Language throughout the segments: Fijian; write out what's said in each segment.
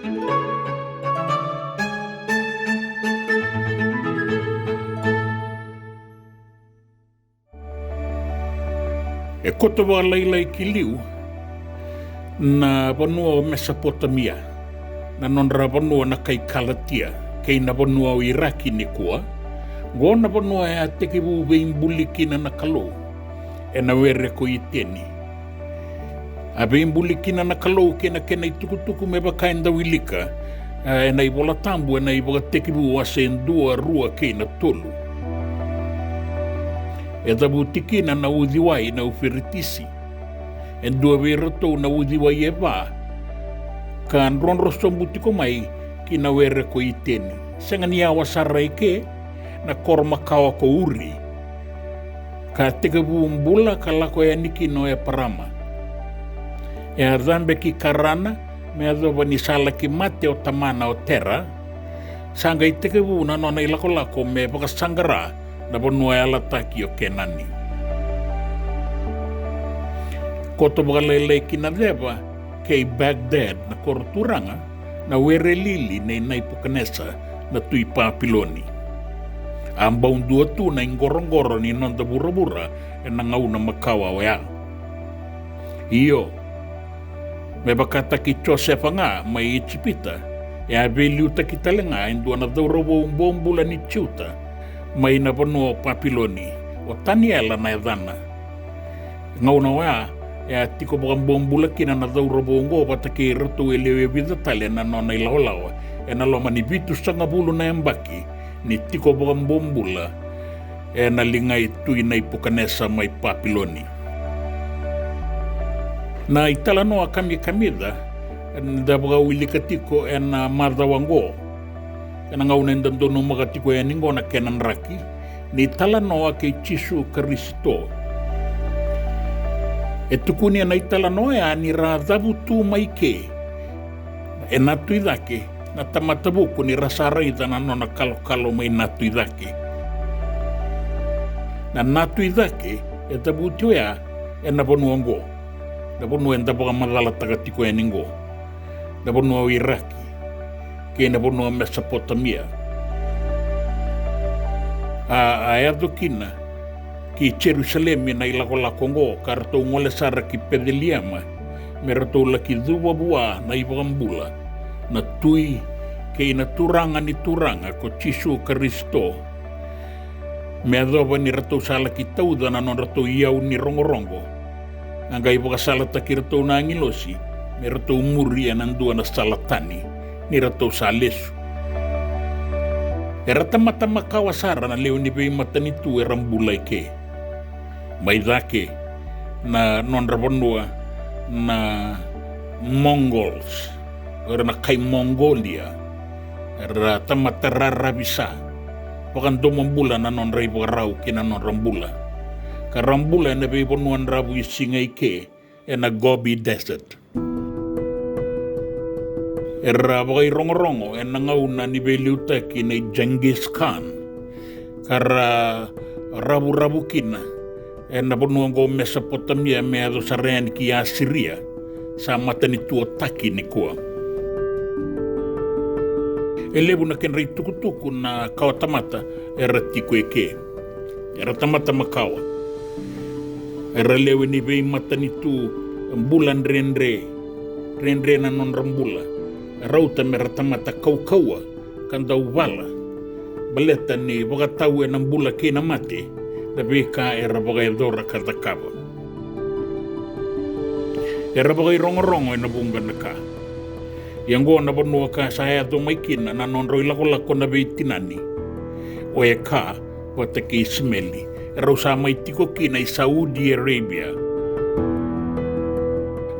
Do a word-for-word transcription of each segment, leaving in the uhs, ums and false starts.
E koto vakalailai ki liu na vanua o Mesopotamia, na nodra vanua na kai Kalatia, kei na vanua o Iraki nikua. Qo na vanua e a tekivu veibuli kina na Kalou ena were ko Iteni. A veibuli kina na Kalou kei na kena itukutuku me vaka eda wilika, e, ena iVola Tabu ena iVakatekivu wase dua, rua kei na tolu. E cavuti kina na uciwai na Ufiritisi. E dua vei iratou na uciwai e va ka drodro sobu tiko mai ki na were ko Iteni. Sega ni yawa sara eke na koro makawa ko Uri, ka tekivu bula ka lako yani kina o Eparama. E a cabe ki Karana me yacova ni sa laki mate o tamana o Tera. Sa qai tekivu na nona ilakolako me vakasaqara na vanua yalataki o Kenani. Koto vakalailai ki na ceva kei Baghdad, na koro turaga, na were lili nei Naipukanesa na tui Papiloni. A bau dua tu na iqoroqoro ni noda vuravura ena gauna makawa oya. Io, me vakataki Josefa ga mai Ijipita, e a veiliutaki tale ga e dua na cauravou bobula ni Juta mai na vanua o Papiloni, o Taniela na yacana. Gauna oya e a tiko vakabobula kina na cauravou oqo vata kei iratou e lewe vica tale na nona ilawalawa ena loma ni vitusagavulu na yabaki ni tiko vakabobula ena liga i Tui Naipukanesa mai Papiloni. Na italanoa kamikamica da vakawilika tiko ena macawa oqo, ena gauna eda donumaka tiko yani oqo na kena draki, ni talanoa kei Jisu Karisito. E tukuni ena italanoa oya ni ra cavutu mai ke e Natu i cake na tamata vuku ni ra sa raica na nona kalokalo mai Natu i cake. Na Natu i cake e cavuti oya ena vanua oqo, na vanua eda vakamacalataka tiko yani oqo, na vanua o Iraki kei na vanua o Mesopotamia. A, a yaco kina ki Jerusalemi na ilakolako oqo ka ratou gole sara ki Peceliema me ratou laki cuva vua na iVakabula, na Tui kei na Turaga ni turaga ko Jisu Karisito. Me yacova ni ratou sa laki tauca na nodratou iyau ni rogorogo, a qai vakasalataki iratou na agilosi me ratou muri ena dua na sala tani ni ratou sa lesu. Era tamata makawa sara na lewe ni veimatanitu era bula eke. Mai cake na nodra vanua na Mongols, era na kai Mongolia, era tamata raravi sa, vakadomobula na nodra ivakarau kei na nodra bula. Ka ra bula ena veivanua dravuisiga eke ena Gobi Desert. Era vakairogorogo ena gauna ni veiliutaki nei Genghis Khan, ka ra ravuravu kina ena vanua oqo Mesopotamia me yaco sara yani ki Asiria, sa matanitu o Taki nikua. E levu na kedra itukutuku na kawatamata era tiko eke. Era tamata makawa. Era lewe ni veimatanitu bula dredre, dredre na nodra bula. Rauta me ra tamata kaukauwa ka dau vala, baleta ni vakatau ena bula kei na mate na veika era vakayacora ka cakava. Era vakairogorogo ena vuqa na ka. Ia oqo na vanua ka sa yaco mai kina na nodrau ilakolako na veitinani, o Eka vata kei Isimeli. Erau sa mai tiko kina i Saudi Arabia.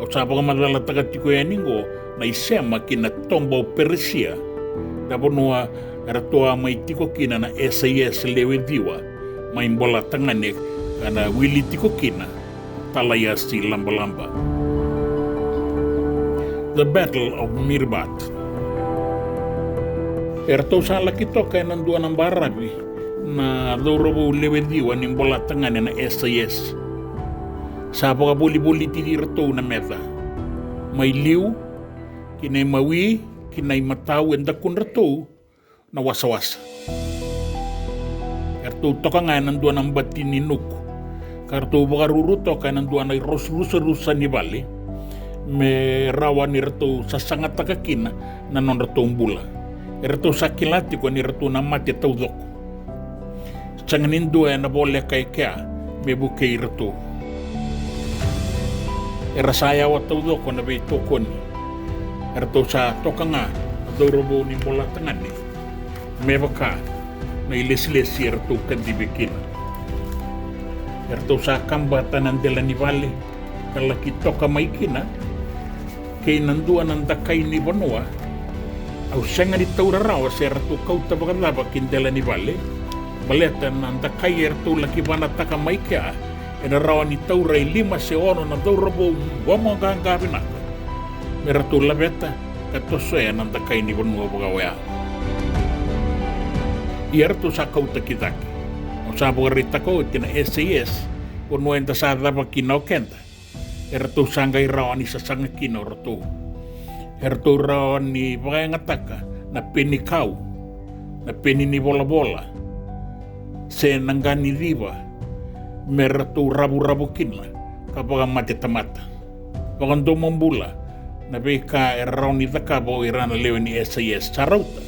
Au sa vakamacalataka tiko yani oqo na isema ki na toba o Peresia, na vanua eratou a mai tiko kina na S I S lewe ciwa mai Bolatagane, ka na wili tiko kina Talaiasi Labalaba. The Battle of Mirbat. Eratou sa laki toka ena dua na baravi na cauravou lewe ciwa ni Bolatagane na S I S. Sa vakavolivoliti iratou na meca mai liu ki na imawi, ki na imatau e dakudratou na wasawasa. Eratou toka ga ena dua na bati ni nuku ka ratou vakaruru toka ena dua na irosurusarusa ni vale me rawa ni ratou sasagataka kina na nodratou bula. Eratou sa kila tiko ni ratou na mate taucoko. Sega ni dua ena voleka e kea me vukei iratou. Era sa yawa taucoko na veitokoni. Eratou sa toka ga na cauravou ni bolatagane me vaka na ilesilesi eratou kacivi kina. Eratou sa kabata na dela ni vale ka laki toka mai kina kei na dua na dakai ni vanua. Au sega ni taura rawa se ratou kauta vakacava ki dela ni vale, baleta na dakai eratou laki vanataka mai kea ena rawa ni taura e lima se ono na cauravou vamoqaqa vinaka me ratou laveta ka tosoya na dakai ni vanua vaka oya. Ia ratou sa kauta ki cake. Au sa vakaraitaka oti na S A S, vanua eda sa cava kina o keda. Eratou sa qai rawa ni sasaga kina o ratou. Eratou rawa ni vakayagataka na peni kau, na peni ni volavola, se na qa ni civa me ratou ravuravu kina ka vakamate tamata. Vakadomobula na veika era rawa ni cakava o ira na lewe ni S A S sa rauta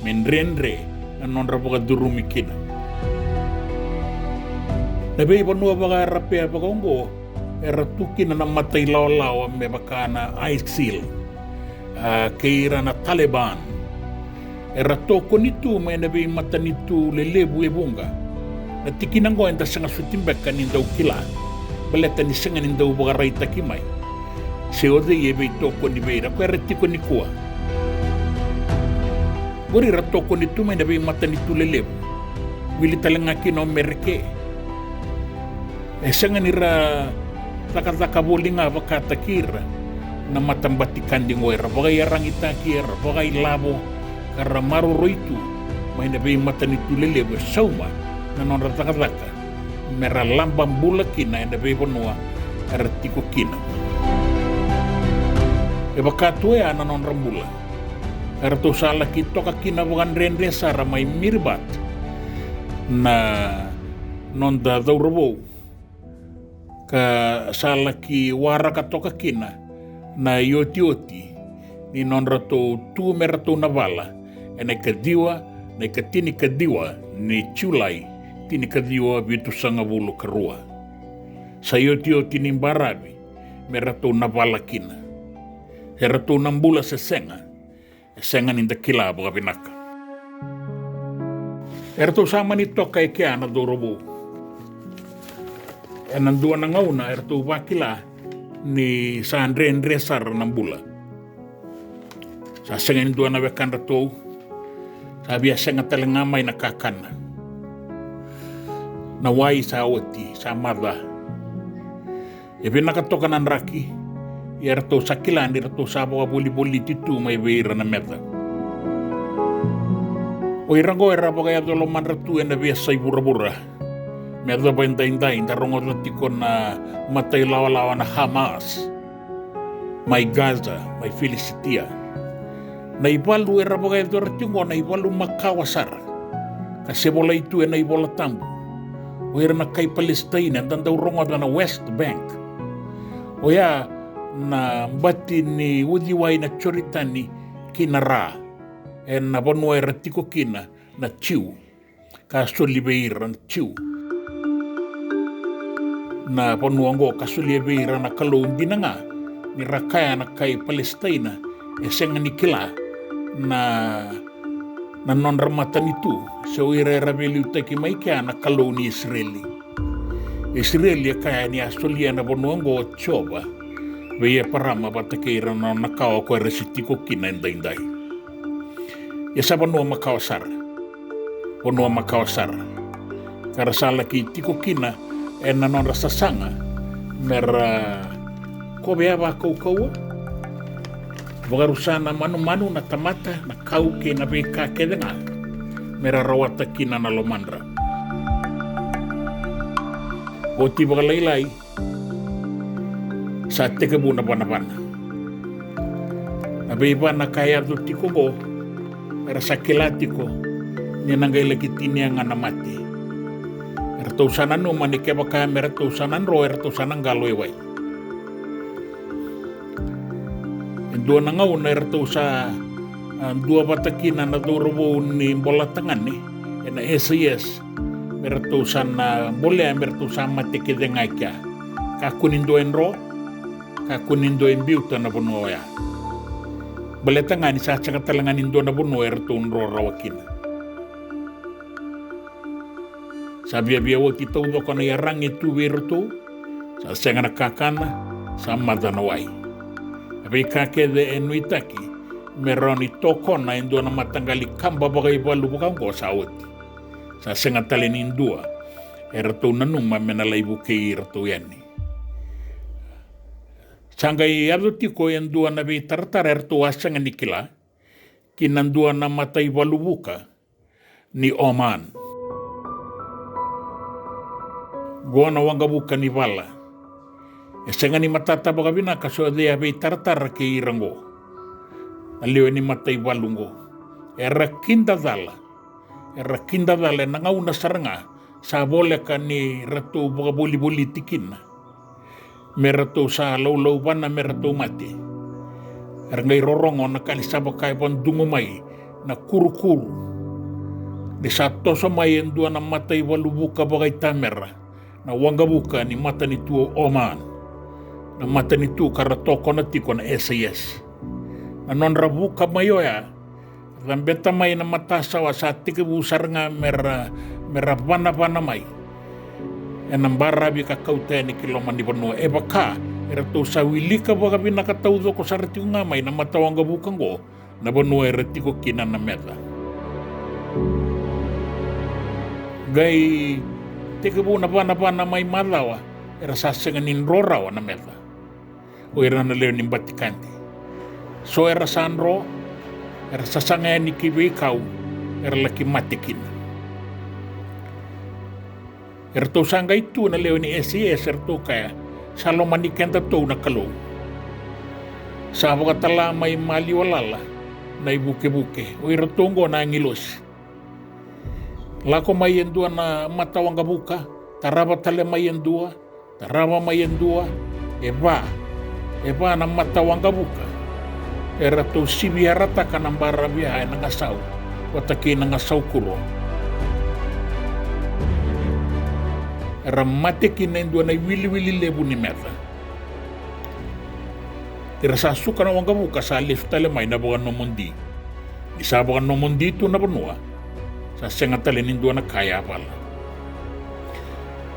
me dredre na nodra vakacurumi kina. Na veivanua vakaRapea vakaoqo era tu kina na mata ilawalawa me vaka na ISIL, a, kei ira na Taliban. Era tokoni tu mai na veimatanitu lelevu e vuqa. Na tikina oqo eda sega soti beka ni dau kila, baleta ni sega ni dau vakaraitaki mai se o cei e veitokoni vei ira, ko era tiko nikua. Qori era tokoni tu mai na veimatanitu lelevu. Wili tale ga kina o Mereke. E sega ni ra cakacaka voli ga vakataki ira na matabati kadi qo, era vakaiyaragitaki, era vakailavo, ka ra maroroi tu mai na veimatanitu lelevu e sauma na nodra cakacaka me ra laba bula kina ena veivanua era tiko kina. E vaka tu oya na nodra bula. Eratou sa laki toka kina vakadredre sara mai Miribat na noda cauravou, ka sa laki waraka toka kina na iotioti ni nodratou tu me ratou na vala ena ikaciwa, na ikatinikaciwa ni Julai, tinikaciwa vitusagavulu ka rua. Sa iotioti ni baravi me ratou na vala kina. Se ratou na bula se sega, e sega ni da kila vakavinaka. Eratou sa mani toka e kea na cauravou. Ena dua na gauna eratou vakila ni sa dredre sara na bula. Sa sega ni dua na wekadratou, sa via sega tale ga mai na kakana. Na wai sa oti, sa maca. E vinaka toka na draki, ia eratou sa kila ni ratou sa vakavolivoliti tu mai vei ira na meca. O ira oqo era vakayaco lomadra tu ena veiyasai vuravura. Me yacova edaidai da rogoca tiko na matailawalawa na Hamas mai Gaza, mai Filisitia. Na ivalu era vakayacora tiko oqo na ivalu makawa sara, ka se volai tu ena iVola Tabu. O ira na kai Palesitaina eda dau rogoca na West Bank, oya na bati ni uciwai na Joritani kei na ra, ena vanua era tiko kina na Jiu, ka soli vei ira na Jiu. Na vanua oqo ka solia vei ira na kalou dina ga, ni ra kaya na kai Palesitaina e sega ni kila na, na nodra matanitu se o ira era veiliutaki mai kea na Kalou ni Isireli. Isireli e kaya ni a solia na vanua oqo o Jiova vei Eparama vata kei ira na nona kawa ko era se tiko kina edaidai. Ia sa vanua makawa sara. Vanua makawa sara. Ka ra sa laki tiko kina ena nodra sasaga me ra kovea vakaukauwa, vakarusa na manumanu, na tamata, na kau kei na veika kece ga me ra rawata kina na lomadra. Oti vakalailai, sa tekivu na vanavana. Na veiva na ka e yaco tiko oqo, era sa kila tiko ni na qai laki tinia ga na mate. Eratou sa nanuma ni kevaka me ratou sa na dro, eratou sa na qalo e wai. E dua na gauna eratou sa, a, dua vata kina na cauravou ni bolatagane ena S I S, me ratou sa na bolea, me ratou sa mate kece ga e kea. Kakua ni dua e dro, kakua ni dua e biuta na vanua oya. Baleta ga ni sa sega tale ga ni dua na vanua eratou dro rawa kina. Sa viavia oti taucoko na iyaragi e tu vei iratou. Sa sega na kakana, sa maca na wai. Na veika kece e nuitaki me rawa ni tokona e dua na mataqali kaba vakaivalu vaka oqo sa oti. Sa sega tale ni dua eratou nanuma me na lai vukei iratou yani. Sa qai yaco tiko e dua na veitaratara eratou a sega ni kila, ki na dua na mataivalu vuka ni Oman. Qo na waqavuka ni vala. E sega ni matata vakavinaka so cei a veitaratara kei ira qo, na lewe ni mataivalu qo. Era kidacala. Era kidacala ena gauna sara ga sa voleka ni ratou vakavolivoliti kina, me ratou sa laulauvana me ratou mate. Era qai rorogo na ka ni sa vaka e vadugu mai na kurukuru, ni sa toso mai e dua na mataivalu vuka vakaitamera, na waqavuka ni matanitu o Oman, na matanitu ka ra tokona tiko na S I S. Na nodra vuka mai oya, cabeta mai na matasawa, sa tekivu sara ga me ra, me ra vanavana mai ena baravi ka kauta yani ki loma ni vanua. E vaka eratou sa wilika vakavinaka taucoko sara tiko ga mai na matawaqavuka oqo na vanua era tiko kina na meca. Qai tekivu na vanavana mai macawa, era sa sega ni dro rawa na meca. O ira na lewe ni batikadi. So era sa dro, era sasaga yani ki veikau, era laki mate kina. Eratou sa qai tu na lewe ni S I S, eratou kaya, sa lomani kedatou na Kalou. Sa vakatala mai maliwa lala na ivukevuke, o iratou oqo na agilosi. Lako mai e dua na matawaqavuka, tarava tale mai e dua, tarava mai e dua, e va, e va na matawaqavuka. Eratou sivi yarataka na baravi ya ena gasau vata kei na gasau kuro. Era mate kina e dua na iwiliwili levu ni meca. Era sa suka na waqavuka, sa lesu tale mai na vakanomodi. Ni sa vakanomodi tu na vanua, sa sega tale ni dua na ka e yavala.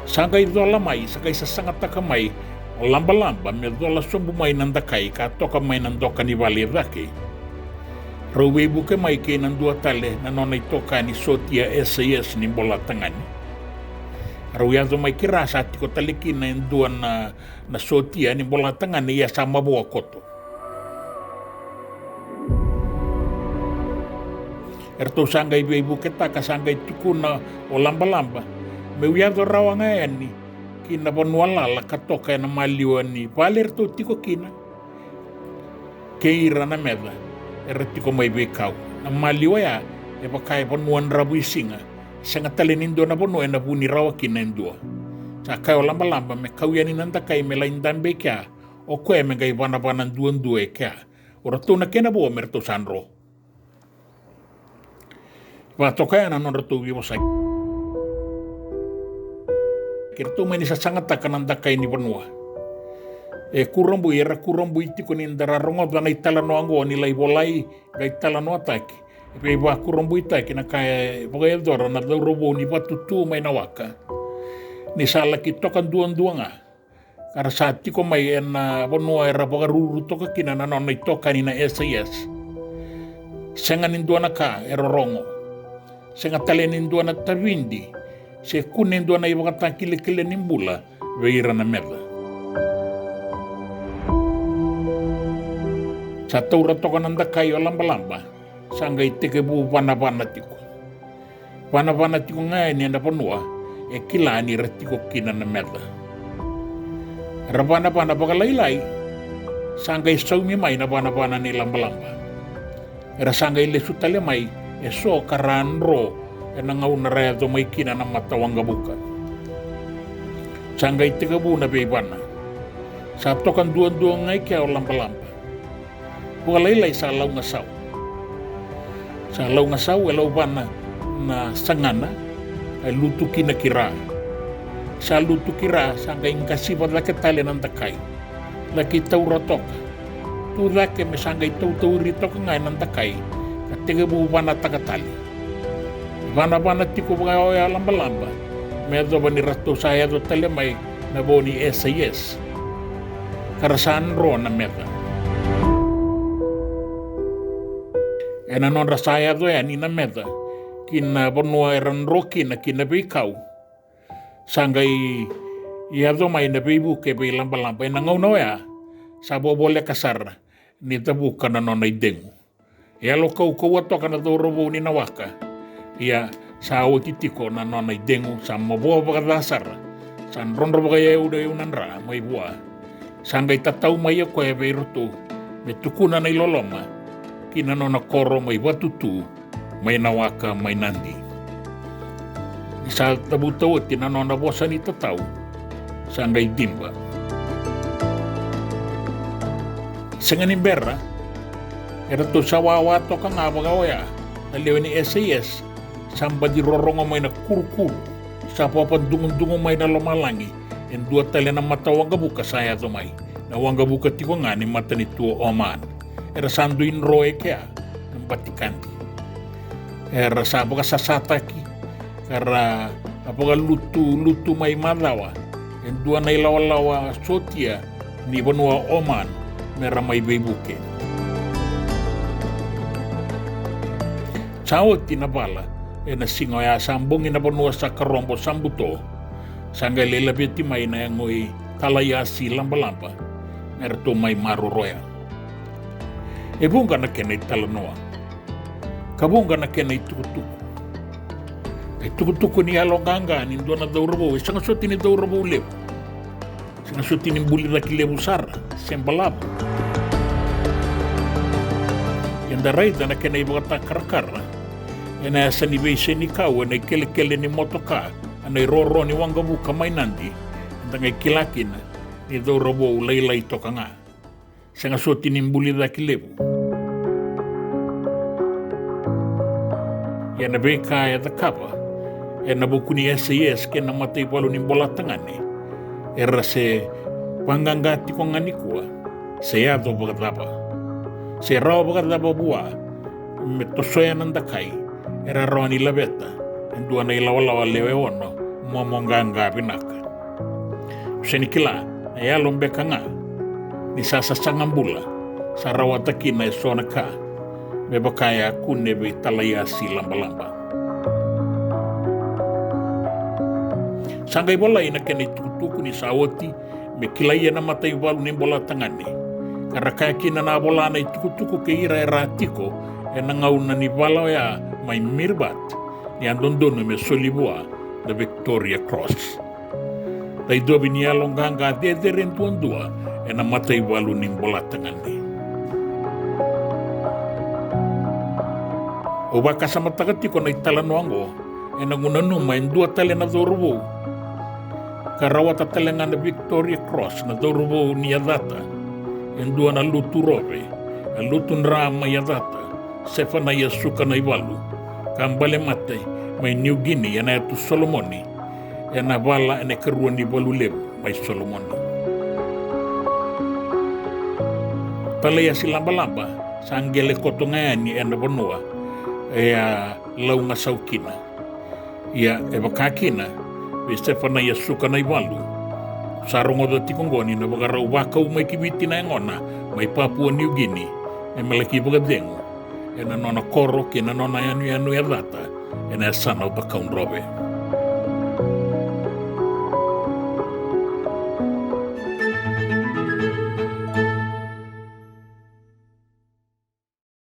Sa qai cola mai, sa qai sasagataka mai o Labalaba me cola sobu mai na dakai ka toka mai na doka ni vale e cake. Rau veivuke mai kei na dua tale na nona itokani sotia S I S ni bolatagane. Rau yaco mai ki ra, sa tiko tale kina e dua na na sotia ni bolatagane, ia sa mavoa koto. Eratou sa qai veivuketaka, sa qai tukuna o Labalaba, meu yaco rawa ga yani ki na vanua lala ka toka ena maliwa ni vale eratou tiko kina. Kei ira na meca era tiko mai veikau. Na maliwa ya e vaka e vanua dravu i siga. Sega tale ni dua na vanua ena vuni rawa kina e dua. Sa kaya o Labalaba me kau yani na dakai me lai dabe i kea, o koya me qai vanavana duadua e kea. O ratou na kena vo me ratou sa dro. Vakatoka ya na nodratou veivosaki. Ke ratou mani sasagataka na dakai ni vanua. E kurabui, era kurabui tiko ni da ra rogoca na italanoa oqo ni lai volai, qai talanoataki. E veivakurabuitaki na ka e vakayacora na cauravou ni vatu tu mai na waka. Ni sa laki toka duadua ga. Ka ra sa tiko mai ena vanua era vakaruru toka kina na nona itokani na S I S. Sega ni dua na ka e rorogo. Sega tale ni dua na tavidi. Se kune dua na ivakatakilakila ni bula vei ira na meca. Sa taura toka na dakai o Labalaba. Sa qai tekivu vanavana tiko. Vanavana tiko ga yani ena vanua e kila ni ra tiko kina na meca. Ra vanavana vakalailai. sa qai saumi mai na vanavana ni labalaba. Era sa qai lesu tale mai e so ka ra dro ena gauna ra yaco mai kina na mata waqavuka. Sa qai tekivu na veivana. Sa toka duadua ga i kea o labalaba. Vakalailai sa laugasau. Sa laugasau e lauvana na sagana, e lutu kina ki ra. Sa lutu ki ra, sa qai qasiva cake tale na dakai. Laki taura toka. Tu cake me sa qai tautauri toka ga ena dakai, ka tekivu vanataka tale. Vanavana tiko vaka oya labalaba, me yacova ni ratou sa yaco tale mai na vo ni S I S. Ka ra sa dro na meca. Ena nodra sa yaco yani na meca ki na vanua era dro kina ki na veikau, sa qai yaco mai na veivuke veilabalaba. Ena gauna oya sa vovoleka sara ni cavuka na nona idegu. E yalo kaukauwa toka na cauravou ni Nawaka. Ia sa oti tiko na nona idegu, sa mavoa vakaca sara. Sa drodro vakayauyau na dra mai vua. Sa qai tatau mai o koya vei iratou me tukuna na iloloma ki na nona koro mai Vatutu, mai Nawaka, mai Nadi. Ni sa cavuta oti na nona vosa ni tatau, sa qai ciba. Sega ni bera, eratou sa wawa toka ga vaka oya na lewe ni S I S, sa baci rorogo mai na kurukuru, sa vakadugudugu mai na lomalagi e dua tale na mata waqavuka sa yaco mai, na waqavuka tiko ga ni matanitu o Oman. Era sa dui dro e kea na batikadi. Era sa vakasasataki, ka ra vakalutulutu mai macawa e dua na ilawalawa sotia ni vanua o Oman me ra mai veivuke. Sa oti na vala ena siga oya, sa bogi na vanua sa karobo, sa buto. Sa qai lai laveti mai na yago i Talaiasi Labalaba me ratou mai maroroya. E vuqa na kena italanoa, ka vuqa na kena itukutuku. Na itukutuku ni yaloqaqa ni dua na cauravou, e sega soti ni cauravou levu, sega soti ni buli caki levu sara se balavu. Eda raica na kena ivakatakarakara ena yasa ni veisenikau, ena ikelekele ni motoka, ena iroro ni waqavuka mai Nadi. Eda qai kila kina ni cauravou lailai toka ga, sega soti ni buli caki levu. Ia na veika e cakava ena vuku ni S I S kei na mataivalu ni bolatagane, era se vaqaqa tiko ga nikua, se yaco vakacava, se rawa vakacava vua me tosoya na dakai, era rawa ni laveta e dua na ilawalawa lewe ono, momo qaqa vinaka. Au sega ni kila na yalo beka ga ni sa sasaga bula sa rawata kina eso na ka, me vaka e a kune vei Talaiasi Labalaba. Sa qai volai na kena itukutuku ni sa oti me kilai ena mataivalu ni bolatagane, ka ra kaya kina na vola na itukutuku kei ira era tiko ena gauna ni vala oya mai Mirbat, ni a dodonu me soli vua na Victoria Cross. Taicovi ni yaloqaqa cecere duadua ena mataivalu ni bolatagane. Au vakasamataka tiko na italanoa oqo ena noqu nanuma e dua tale na cauravou ka rawata tale ga na Victoria Cross, na cauravou ni Yacata, e dua na Luturove, na Lutudra mai Yacata, Sefanaia Sukanaivalu, ka bale mate mai Niugini ena Yatu Solomoni, ena vala ena ikarua ni valu levu mai Solomoni. Talaiasi Labalaba sa qele koto ga yani ena vanua e a laugasau kina. Ia e vaka kina vei Sefanaia Sukanaivalu, sa rogoca tiko oqo ni na vakarau vakau mai ki Viti na yagona mai Papua Niugini, me me laki vakacegu ena nona koro kei na nona yanuyanu Yacata ena yasana o Cakaudrove.